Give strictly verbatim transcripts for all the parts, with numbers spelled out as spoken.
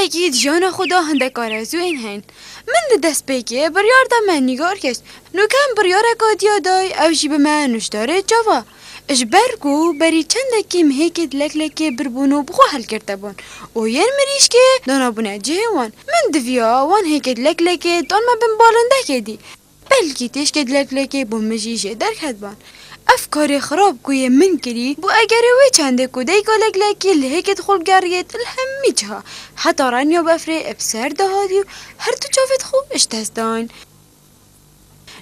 Yekî di jiyana xwe de hindek arezûyên heyîn. Min di destpêkê biryar da me nîgarkêş. Nûke em biryareka diya dayî, ew jî bi me nûşdarê çava. Ji ber ku berî çendekî min hêkê di leklekê birbûn û bi xwe helgirtibûn û yên mirîşkê danabûne cihê wan. Min diviya wan hêkê di leklekê dan me bin balindekê dî. Belkî têşkê di leklekê bo min jî jê derketban. Ev karê xirab ku yê min kirî, bû egerê wê çendê ku deyka leklekî li hêkê dixulgeriyêt li hemî ciha, heta renya befrê bi ser de hatî û her du çavêt xwe ji dest dayîn.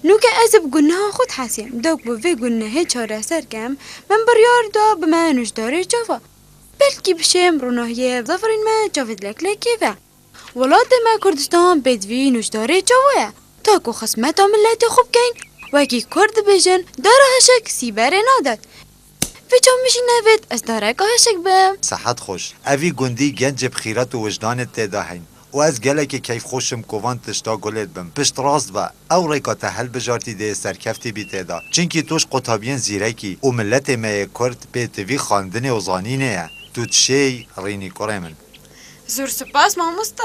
Nûke ez bi guneha xwe dihesiyim. Da ku vê gunehê çareser kem, min biryar da bi me nûşdarê çava. Belkî bişêm ronahiyê zifirîn me çavê di leklekê ve. Welatê me Kurdistan pêdivî nûşdarê çava ye. Ta ku xizmeta miletê xwe bikeyn, wekî Kurd dibêjin, dara hişk sîberê nadet. Vêca min jî nevêt ez dareka hişk bim. Sehet xweş. Evî gundî gencê bi xîret û wijdanê tê de heyn. Û ez gelekî keyfxweş im ku van tişta gulê dibim. Piştrast be, ew rêka te hilbijartî dê serkeftî bî tê de. Çimkî tu ji qutabiyên zîrekî û miletê me yê Kurd pêtivî xwendinê û zanînê ye. Tu dişêy rînî kurê min. Zor spas mamoste.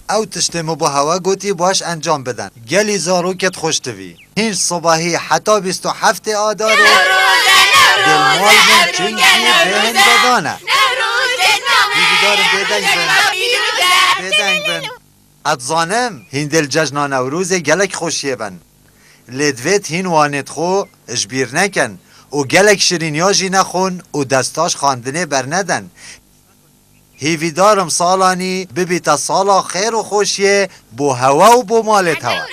Ew tiştê min bo hewe gotî baş encam bidin. Gelî zarokêt xweş tivî. Hîn sibehî heta bîst û heftê Adarê dê li mal bin, çimkî bêhn vedan e. Hîvîdar im bêdeng bin. Bêdeng bin. Ez dizanim hîn dê li cejna Newrozê gelek xweşiyê bin. Lê divêt hîn wanêt xwe ji bîr nekin û gelek şirîniya jî nexwin û desta ji xwendinê bernedin. Hêvîdar im salanî bibîte sala xêr û xweşiyê bo hewe û bo malêt hewe.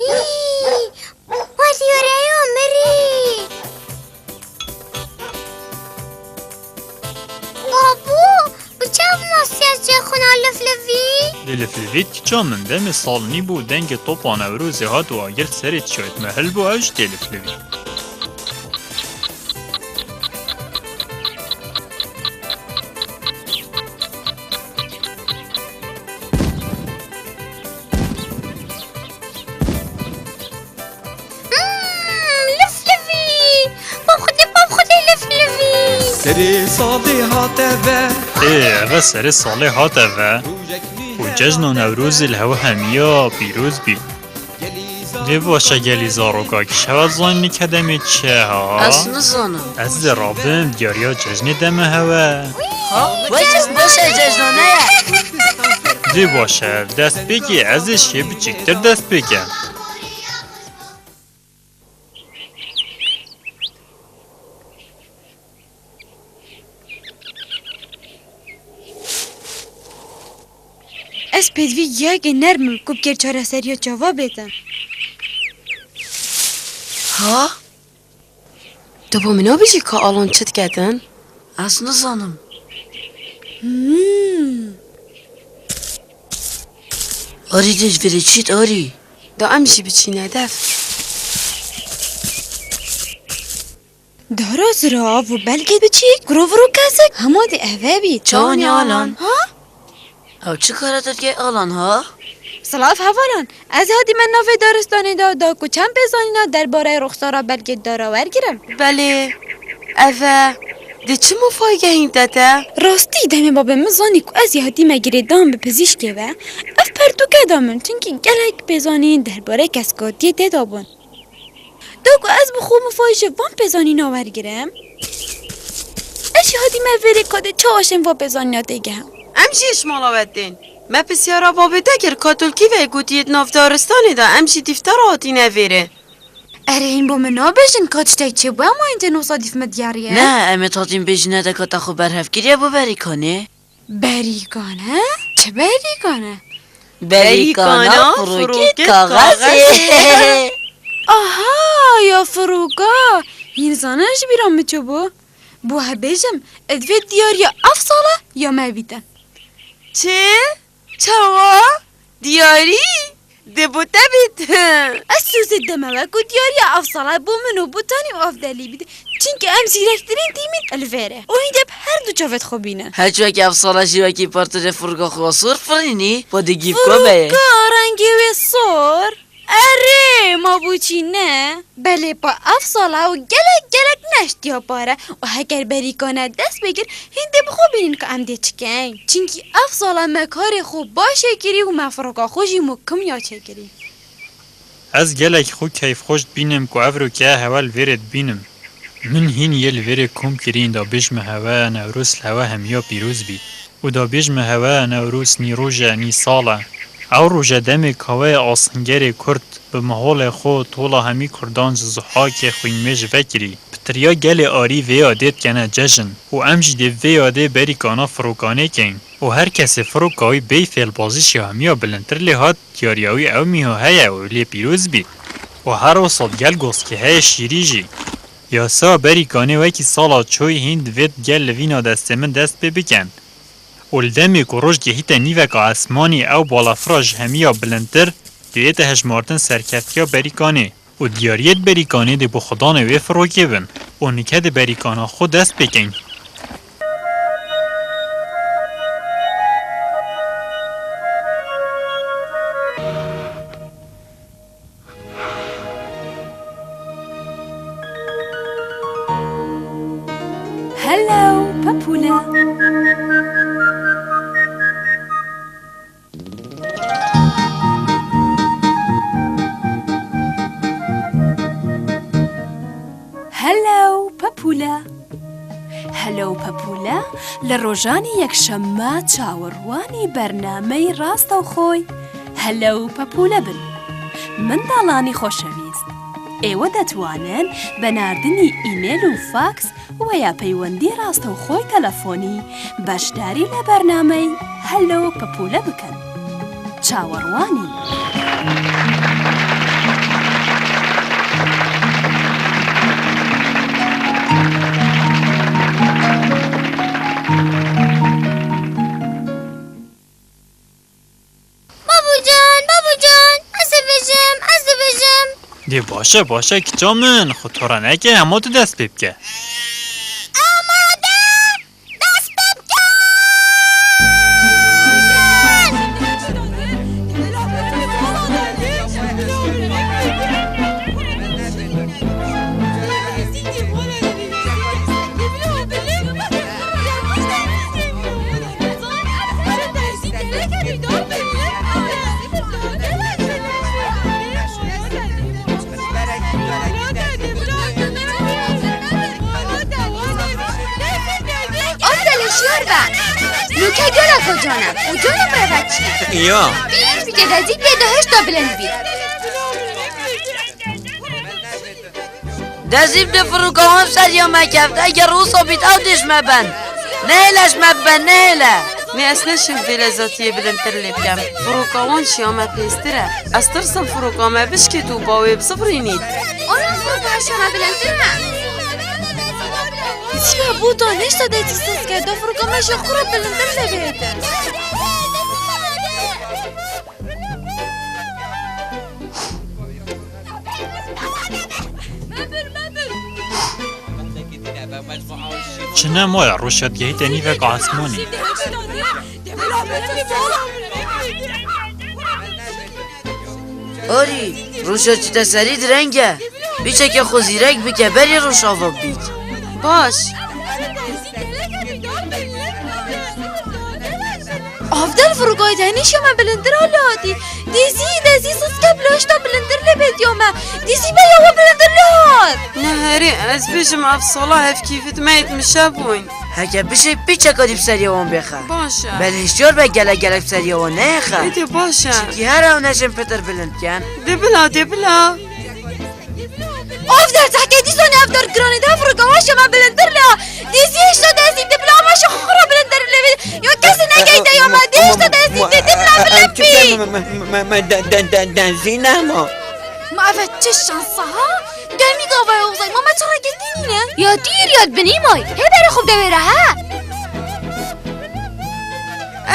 Hî, we diyarê yo mirî. Babû, bi çav nasî ez cê xwe na liflivî? Lê liflivî kiça min demê sal nîbû dengê topa Newrozê hat û agir serê çiyayê me hilbû ew jî tê liflivî. Hmm, liflivî! Babxwedê, babxwedê liflivî! Serê salê hate ve. Ê, eve serê salê hate ve. Û cejna Newrozê li hewe hemiya pîroz bî. Dê baş e gelî zaroka kî şewa zanî kedemê çi ha? Ez nizanim. Ez dê rabim diyariya cejnê deme hewe. Ha? Wê cejn baş e, cejnane ye. Dê baş e, destpêkê ez ê şê biçîktir dest pê kem. Ez pêdivî giyayekê nerm im ku bikêr çareseriya çava bêtin. Ha? Tu bo min nabêjî ka alan çi diketin? Ez nizanim. Hmm. Arî dê ji vê re çît arî. Da em jî biçîne dev. Dara zirav û belkê biçîk, gurov û kesik, hema dê eve bî. Çawanî alan? Ha? Ew çi kara te dike alan ha? Silav hevalan, ez hatîme navê daristanê de, da ku çend pêzanîna derbarê ruxsara belkê dara wergirim. Belê, ev e. Dê çi mafayê gehîn te te? Rastî, demê babê min zanî ku ez ê hatîme girêdan bi pizîşkê ve, ev pertûke da min, çimkî gelek pêzanîn derbarê keskatiyê tê de bûn. Da ku ez bi xwe mifayê ji van pêzanîna wergirim, ez jî hatîme vê rêka dê çawa şên va pêzanîna têgihim. Em jî ji mala we tên. Me pisyara babê te kir, ka tu li kî ve yê, gotiye di nav daristanê de, em jî dîf te re hatîne vê rê. Erê, hîn bo min nabêjin ka tiştek çêbû, em wayên tên wisa dîf me diyariye? Ne, em ê hatîn bêjine de ka te xwe berhev kiriye bo berîkanê. Berîkan, he? Çi berîkan e? Berîkana firokê kaxezê. Aha, ya firoka. Hîn zanin ji bîra min çûbû. Bo hebêjim, ez divê diyariya ev sala ya me bîtin. Çi? Çawa? Diyarî? Dê bo te bît. Ez sozê deme we ku diyariya ev sala bo min û bo Tanî û Avdelî bît. Çimkî em zîrektirîn tîmîn li vêrê. Û hîn dê bi her du çavêt xwe bînin. Her çi wekî ev sala jî wekî partûrê firoka xwe sor firînî, bo digî bi ku be ye. Firoka rengê wê sor. Erê, ma bo çî ne? Belê pa ev sala û gelek gelek neştiya pare û heger berîkane dest pê kir, hîn dê bi xwe bînin ku em dê çi keyn. Çimkî ev sala me karê xwe baş çêkirî û me firoka xwe jî mukimiya çêkirî. Ez gelek xwe keyfxweş dibînim ku evro ke hewe li vêrê dibînim. Min hîn yê li vêrê kom kirîn da bêjme hewe Newroz li hewe hemiya pîroz bît. Û da bêjme hewe Newroz nî roj e, nî sal e. Ew roj e demê kaweyê asingerê Kurd bi miholê xwe tola hemî Kurdan ji Zuhakê xwînmêj vekirî. Pitiriya gelê arî vê yadê dikene cejn û em jî dê bi vê yadê berîkana firokanê keyn. Û her kesê firoka wî bêyî fêlbazî ji hemiya bilindtir lê hat, diyariya wî ew mîho heye û lê pîroz bît. Û her wisa digel goskê heye şîrî jî. Yasa berîkanê wekî sala çoyî hîn divêt gel li vîna destê min dest pê bikin. Û li demê ku roj gehîte nîveka esmanî ew balafira ji hemiya bilindtir, dê ête hejmartin serkeftiya berîkanê. Û diyariyê di berîkanê dê bo xwedanê wê firokê bin û nike dê berîkana xwe dest pê keyn. Hello, Pepûle. Hello, Pepûle. Hello Pepûle, li rojani yekşemma çawerwanî bernameyî Rastewxoy Hello Pepûle bin. Mindalanî xoşewîst, êwe detwanin bi nardinî îmêl û faks weya peywendî rastewxoy telefonî beşdarî li bernameyî Hello Pepûle bikin. Çawerwanî. Babucan, babucan, ez dibêjim, ez dibêjim. Dê baş e, baş e, kiça min, xwe tore neke, hema tu dest pê bike. Amade! Dest pê bike! Abdel, hişyar be. Nûke gelek conan e. Û conan revekçî. Ya. Pîr bike, dezî tê de hişta bilind bî. Dezî bi firoka wan ser ya me keft. Eger wisa bît, ew dê ji me ben. Nehêle ji me bibe, nehêle. Nê, ez neşim vê lezatiyê bilindtir lê bikem. Firoka wan ji ya me pêstir e. Ez tirsim firoka me bişkît û ba wê bisifrînît. Ana firoka ji ya me bilindtir e. Sîya bûta nêşta dezî siz ke, da firoka me ji xwe re bilindtir lê bihête. Çi nema ya, roj ya digehîte nîvek asmanî. Arî, roja çîte serî direng e. Pîçeke xwe zîrek bike, berî roj ava bît. Baş. Avdel firokayê tenê şiya me bilintir hale hatî. Dizî, dezî siske bi hişta bilintir lê bêtiya me. Dizî be ya we bilintir lê hat. Neherê, ez bêjim ev sala hevkîfit me yetmişe bûyn. Heke bişê pîçeka dî bi seriya wan bêxe. Baş e. Belê hişyar be gelek gelek bi seriya wan neyêxe. Êdî baş e. Çimkî her ew neşin pitir bilind ken. Dê bila, dê bila. Avdel, tehkê dîsanê ev der giranê de firoka wan şema bilintir lê. Dizî hişta dezî dê bila me şi xura bilintir lê. Ya kesî negeyte ya me dê hişta dezî dê dê bila bilind bî. Me, me, me, de, de, de, dezî nema. Ma eve çi şansa ha? Demî gava ye uzay, ma me çira girtî nîne? Ya tîr ya binî may. Hê berê xwe de wêre ha.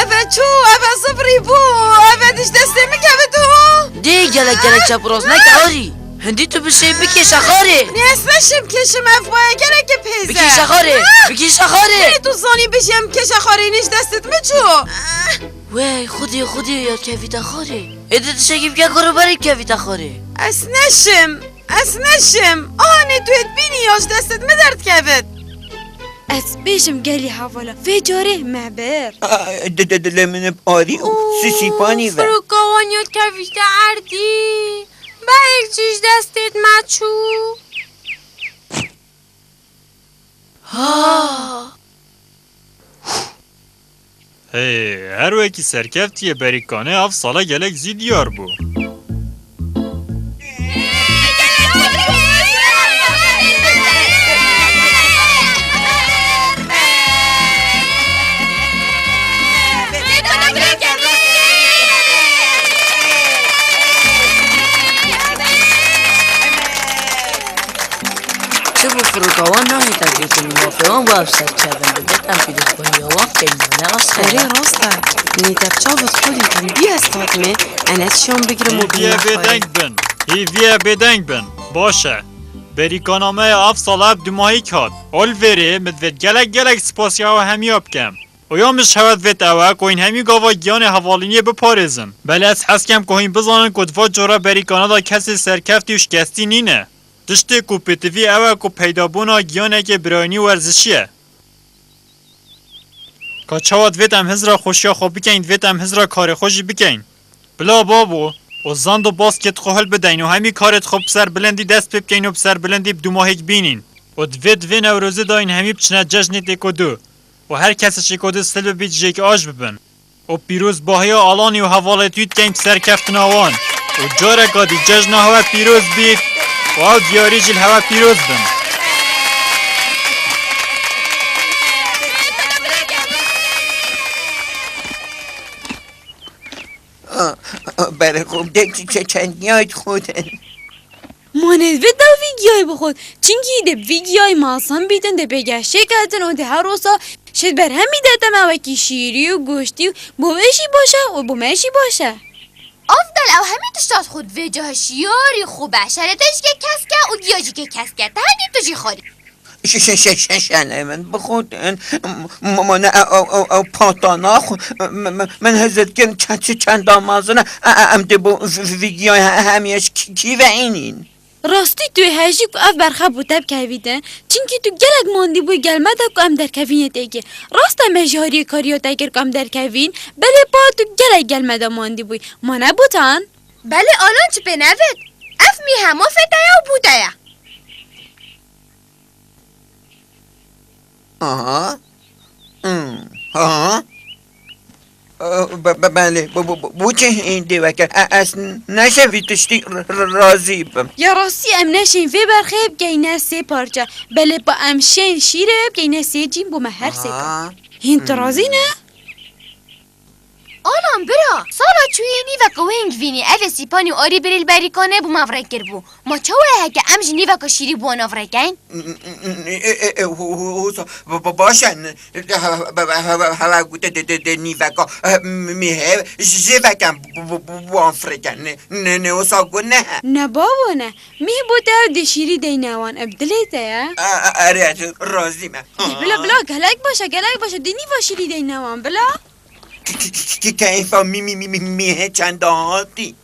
Eve çû, eve zivirî bû, eve dij destê min kevit û. Dê gelek gelek çep û rast neke arî. Hindî tu bişê bikêşe xarê. Nê ez neşim kêşim ev baye gelekî pêz e. Bikêşe xarê, bikêşe xarê. Nê tu zanî bijî em kêşe xarê nîj destê min çû. Wey, xwedê, xwedê ya kevîte xarê. Êdî tiştekî bike ku rûberî kevîte xarê. Ez neşim, ez neşim. Anê tu êd bînî ya ji destê min derdikevit. Ez bêjim gelî hevala, vê carê me bir. Aa, di, di, dilê min bi arî û sîsîpanî ve. Firoka wan ya kevîte erdî. Belek jî ji destê me çû. Ha! Hey, her wekî serkeftiyê berîkanê ev sala gelek zî diyar bû. Çi bû, firoka wan nahête gotin, mafê wan bo ev serkevin dibêt, em pîrozbahiya wan bikeyn, ne askere. Erê, rast e. Nê te bi çavit xwe dîtin, bî ez Fatmê, Enes şan bigirim û bîne xwarê. Hêviye bêdeng bin. Hêviye bêdeng bin. Baş e. Berîkana me ya ev sala bi dumahîk hat. Oliverê, min divêt gelek gelek spasiya we hemiya bikem. Û ya min ji hewe divêt ew e ku hîn hemî gava giyanê hevalîniyê biparêzin. Belê ez hez kem ku hîn bizanin ku di va cara berîkana de kesê serkeftî û şikestî nîne. Tiştê ku pêtivî ew e ku peydabûna giyanekê birayînî werzişî ye. Ka çawa divêt em hizra xweşiya xwe bikeyn, divêt em hizra karê xwe jî bikeyn. Bila babo, û zand û baskêt xwe hilbideyn û hemî karêt xwe bi ser bilindî dest pê bikeyn û bi ser bilindî bi dumahîk bînîn. Û divêt di vê Newrozê de hîn hemî biçine cejnê têkodu. Û her kesê çêkodu sil bibî cihêkî aş bibin. Û pîrozbahiya Alanî û hevalêt wî dikeyn bi serkeftina wan. Û careka dî cejna hewe pîroz bît û ew diyarî jî li hewe pîroz bin. Berê xwe dê çi çe-, çend niyayt xwe de. Ma nêdivê te vî giyayî bixwit, çimkî dê bi vî giyayî masan bîtin, dê pê geşê ketin û dê her rosa şêt ber hemî de te me wekî şîrî û goştî û bo wê jî baş e û bo me jî baş e. Afdal ew hemî tişta xwe di vê ca hişyarî xwe be, şerê te jî ke kesk e û giya jî ke kesk e, te hingî tu jî xwarî. Ş-, ş-, ş-, ş-, şenê min bixwedin. M-, m-, mane ew, ew, ew, ew patana xwe. M-, m-, min hizir dikin çend, çi çend damazin e. E, e, em dê bo v-, v-, vî giyayê he-, hemiye ji kî, kî ve înîn? Rastî tu hejî ku ev berxe bo te bikevîtin. Çimkî tu gelek mandî bûyî gel me de ku em derkevînê têkê. Rast e me jî hariyê kariya te kir ku em derkevîn. Belê pa tu gelek gel me de mandî bûyî. Ma ne bo te an? Belê Alan çi pê nevêt? Ev mî hema fê te ye û bo te ye. Aha. Hmm. Ha? Be-, be-, belê, bu, bu, bu, bu çi hindê weke? E, ez neşe vî tiştî r-, r-, razî bim. Ya rastî em neşên vê berxê bikeyne sê parçe. Belê pa em şên şîrê bikeyne sê cîn bo me her sê ka. Aha. Hîn tu razî ne? Alan bira, sala çûyî nîveka wêng vînî, ev ê sîpanî û arî birî li berîkanê bo me vrekiribû. Ma çawa ye heke em jî nîveka şîrî bo wan vrekeyn? E, e, e, hu-, hu-, husa, ba-, ba-, baş e, ne, he-, he-, he-, he-, hewa gote de, de, de nîveka, e, mi-, mîhê, ji, jê vekem bo, bo, bo, bo wan freken, ne, ne, ne, wisa got ne he. Ne babo ne, mîh bo te ew dê şîrî deyne wan, ev dilê te ye. E, e, erê, ez razî me. Bila, bila, gelek baş e, gelek baş e, dê nîva şîrî deyne wan, bila. Ki, ki, ki, ki, keyfa mî, mî, mî, mî, mîhê çenda hatî?